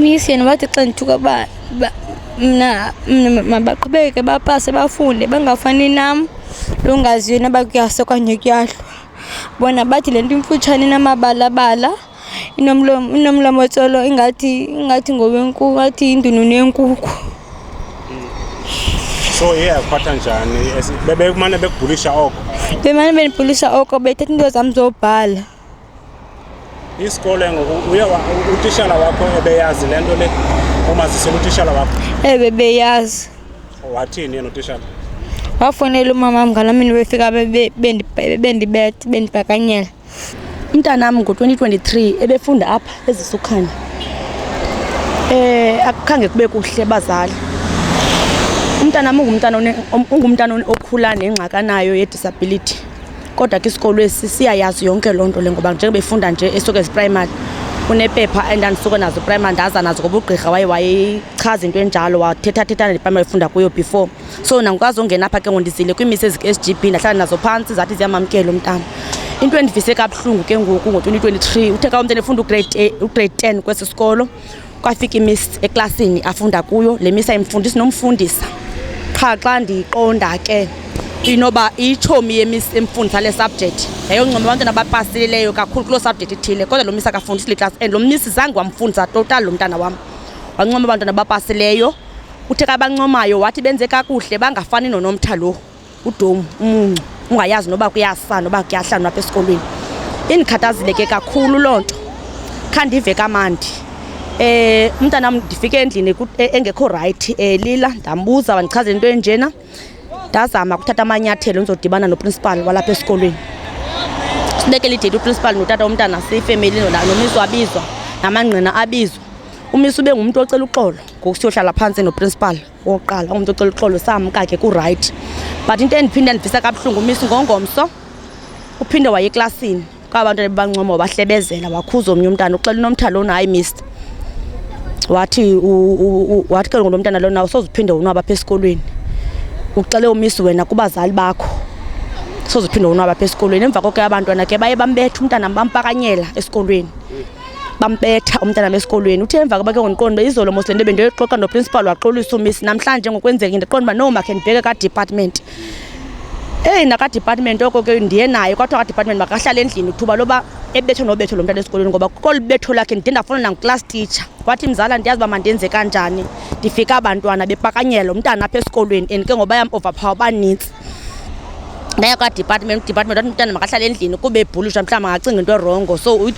Umisi yena wathi xa ndithuka uba mna mabaqhubeke bapase bafunde bangafani nam longaziyo noba kuyasa okanye kuyahlwa. Bona bathi le nto imfutshane inamabalabala, inomlomo otsolo ingathi ngowenkuku, ingathi yindununu yenkukhu. So iye yakuphatha njani? Bebekumane bekubhulisha oko? Bemane bendibhulisha oko, bethatha iinto zam zobhala. Isikole ngoku uye utishala wakho ebeyazi le nto le? Umazisele utishala wakho? Ewe, beyazi. Wathini yena utishala? Wafonela umama ngalaa mini befika bendibetha, bendibhakanyela. Umntanam ngo-2023 ebefunda apha eZisukhanya. Akukhange kube kuhle bazali. Umntanam ungumntana okhula nengxaki anayo ye-disability. Kodwa ke isikolo esi siyayazi yonke loo nto le, ngoba njengoba efunda nje eSokezi Primary, unephepha endandisuka nazo primary, ndaza nazo ngoba ugqirha waye wayechaza into enjalo, wathethathethana neprimary efunda kuyo before. So nangoku azongena apha ke ngoku, ndizile kwiimisi ezi-S G B, ndahlala nazo phantsi, zathi ziyamamkela umntana. Into endivise kabuhlungu ke ngoku ngo-2023, uthe xa umntana efunda ugrade 10 kwesi sikolo, kwafika imiss eklasini afunda kuyo. Le miss ayimfundisi nomfundisa qha. Xa ndiyiqonda ke inoba itshomi yemiss emfundisa le subject yayoncoma abantwana abapasilileyo kakhulu kuloo subject ithile, kodwa lo miss akafundisi le class and lo miss zange wamfundisa total lo mntana wam. Wancoma abantwana abapasileyo. Uthe xa bancomayo wathi benze kakuhle, bangafani noNomtha lo udomu umuncu, ungayazi noba kuyasa noba kuyahlanwa apha esikolweni. Indikhathazile ke kakhulu loo nto, khandive kamandi. Umntanam ndifike endlini engekho right, lila, ndambuza, wandichazela into enjena. Ndazama ukuthatha amanyathelo, ndizodibana noprincipal walapha esikolweni. Sibekele idate uprincipal notata womntana, siyifemeli, nomisi wabizwa, namangqina abizwa. Umisi ube ngumntu ocela uxolo ngoku siyohlala phantsi noprincipal wokuqala, ungumntu ocela uxolo, samka ke ku-right. But into endiphinde ndivisa kabuhlungu, umisi ngongomso uphinde waye eklasini kwaba bantwana bebancoma, wabahlebezela, wakhuza omnye umntana, uxela uNomtha lona, hayi mister, wathi wathi ke ngoku lo mntana lona awusoze uphinde wonwaba apha esikolweni, uxele umisi wena kubazali bakho, soze uphinde wonwaba apha esikolweni. Emva koko ke abantwana ke baye bambetha umntana, bampakanyela esikolweni, bambetha umntana esikolweni. Uthe emva koba ke ngoku ndiqonda uba izolo mos le nto bendiyoyixoxa noprincipal, waxolisa umisi, namhlanje ngokwenzeka ndiqonda uba no, makhe ndibheke kadepartment. Eyi, nakadepartment oko ke ndiye naye, kwathiwa kadepartment makahlale endlini ithuba loba ebethwe nobetho lo mntana esikolweni, ngoba kolu betho lakhe ndide ndafuna nanguclass teacher. Wathi, mzala, ndiyazi uba mandenze kanjani, ndifike abantwana bepakanyela umntana apha esikolweni and ke ngoba bayam-overpower, banintsi. Ndaya kwadepartment, udepartment wathi umntana makahlale endlini kuba ebhulishwa, mhlawumbi angacinga into e-wrong, so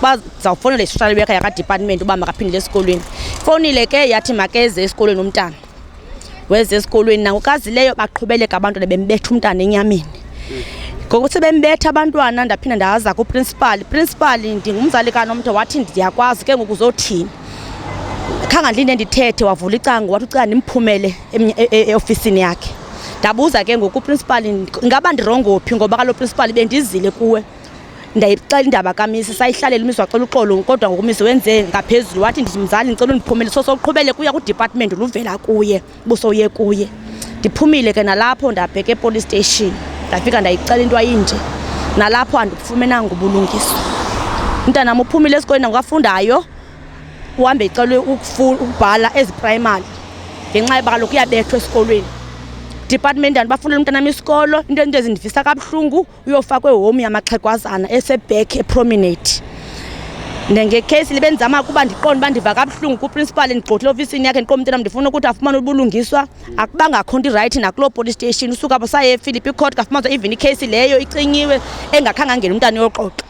bazawufowunela i-social worker yakadepartment uba makaphindele esikolweni. Fowunile ke, yathi makeze esikolweni umntana. Weze esikolweni, nangokazileyo baqhubeleka abantwana bembetha umntana enyameni. Ngoku sebembetha abantwana, ndaphinda ndaza kuprincipal. Principal, ndingumzali kaNomtha. Wathi ndiyakwazi ke ngoku uzothini. Khange andilinde ndithethe, wavula icango, wathi ucela ndimphumele eofisini yakhe. Ndabuza ke ngoku uprincipal, ingaba ndi-wrong phi? Ngoba kaloku principal bendizile kuwe, ndayixela indaba kamisi, sayihlalela, umisi wacela uxolo, kodwa ngoku umisi wenze ngaphezulu. Wathi ndithi mzali, ndicela undiphumele. So soqhubele kuya kudepartment, luvela kuye busoye kuye. Ndiphumile ke nalapho, ndabheka epolice station, ndafika ndayixela into ayinje. Nalapho andikufumenanga ubulungiswa. Umntanam uphumile esikolweni nangoku afundayo, uhambe ecelwe ukubhala eziprimary ngenxa yoba kaloku uyabethwa esikolweni. Department andibafunela umntanam isikolo. Into ezindivisa kabuhlungu, uyofakwa ehome yamaxhegwazana esebhek ePromenade. Ngekheyisi libe ndizama ukuba ndiqonde uba ndiva kabuhlungu kuprincipal, ndigxothile ofisini yakhe, ndiqonde umntanam ndifuna ukuthi afumane ubulungiswa. Akubangakho nto i-right nakuloo police station. Usuka apho saye ePhilippi Court, kafumanisa even ikheyisi leyo icinyiwe, engakhange angene umntana uyoxoxa.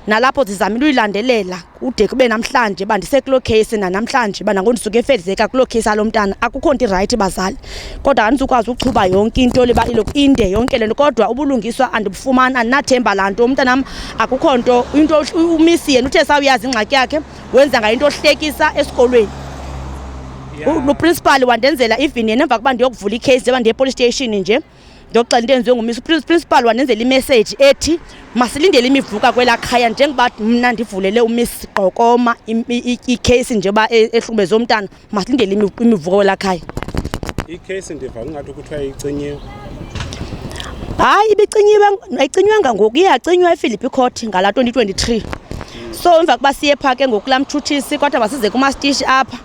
Nalapho zizamile uyilandelela kude kube namhlanje uba ndisekuloo kheyisi nanamhlanje, uba nangoku ndisuke eFezeka kuloo kheyisi alo mntana, akukho nto i-right bazali. Kodwa andizukwazi uchuba yonke into le, uba ilokhu inde yonke le nto, kodwa ubulungiswa andibufumani, andinathemba laa nto. Umntanam akukho nto into umisi yena uthe sawuyazi ingxaki yakhe, wenza ngayo into ohlekisa esikolweni. Uprincipal wandenzela even yena emva kokuba ndiyokuvula ikheyisi, njengoba ndiye epolice station nje ndokuxela into enziwe ngumisi, uprincipal wandenzela imessage ethi masilindele imivuka kwelaa khaya, njengoba mna ndivulele umiss Qokoma ikheyisi njengoba ehlukumeze umntana, masilindele imivuka kwelaa khaya. Ikheyisi ndiva kungathi kuthiwa icinyiwe. Hayi, ibicinyiwe, ayicinywanga ngoku, iye yacinywa ePhilippi Court ngala 2023. So emva kuba siye phaa ke ngoku kulaa mtshutshisi, kodwa masize kumastishi apha.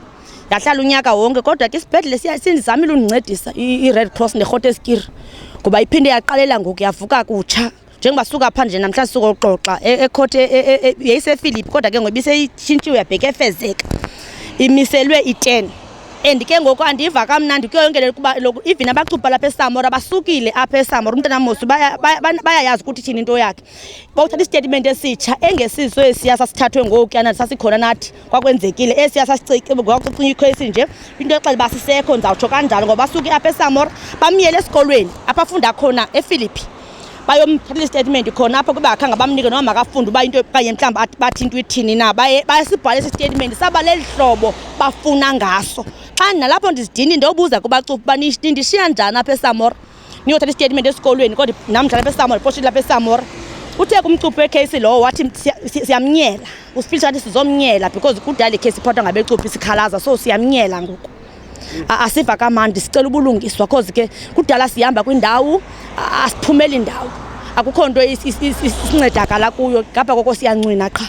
Ndahlala unyaka wonke, kodwa ke isibhedlele sindizamile undincedisa, i-Red Cross neRhoteskiri, ngoba iphinde yaqalela ngoku yavuka kutsha. Njengoba suka pha nje namhlanje sukoxoxa ekhothe yayisePhilippi, kodwa ke ngoku ibiseyitshintshiwe yabheka eFezeka, imiselwe i-10. And ke ngoku andiva kamnandi kuyo yonke le kuba even abacupha lapha eSamora basukile apha eSamora. Umntana mosu bayayazi ukuthi ithini into yakhe. Bawuthatha isitatimenti esitsha engesiso esiya sasithathwe ngokuyana sasikhona nathi kwakwenzekile esiya kwakucinywa ikhwesi nje into exela uba sisekho. Ndizawutsho kanjalo ngoba basuke apha eSamora bamyele esikolweni apha afunda khona ePhilippi, bayomthathela isitatimenti khona apho, kuba akhange bamnike noba makafunde uba into okanye mhlawumbi bathi into ithini na. Baye bayasibhala esi statement saba leli hlobo bafuna ngaso. Xa nalapho ndizidini ndobuza kubacuphi uba nindishiya njani apha eSamora niyothatha isitatimenti esikolweni, kodwa nam ndihlala apha eSamora, iposhile lapha eSamora. Uthe kumcuphi wekheyisi lowo wathi siyamnyela, usifilisha ngathi sizomnyela because kudala ikheyisi iphathwa ngabecuphi sikhalaza, so siyamnyela ngoku. Asiva kamandi, sicela ubulungiswa cause ke kudala sihamba kwindawo asiphumeli indawo, akukho nto isincedakala kuyo ngapha koko siyancwina qha.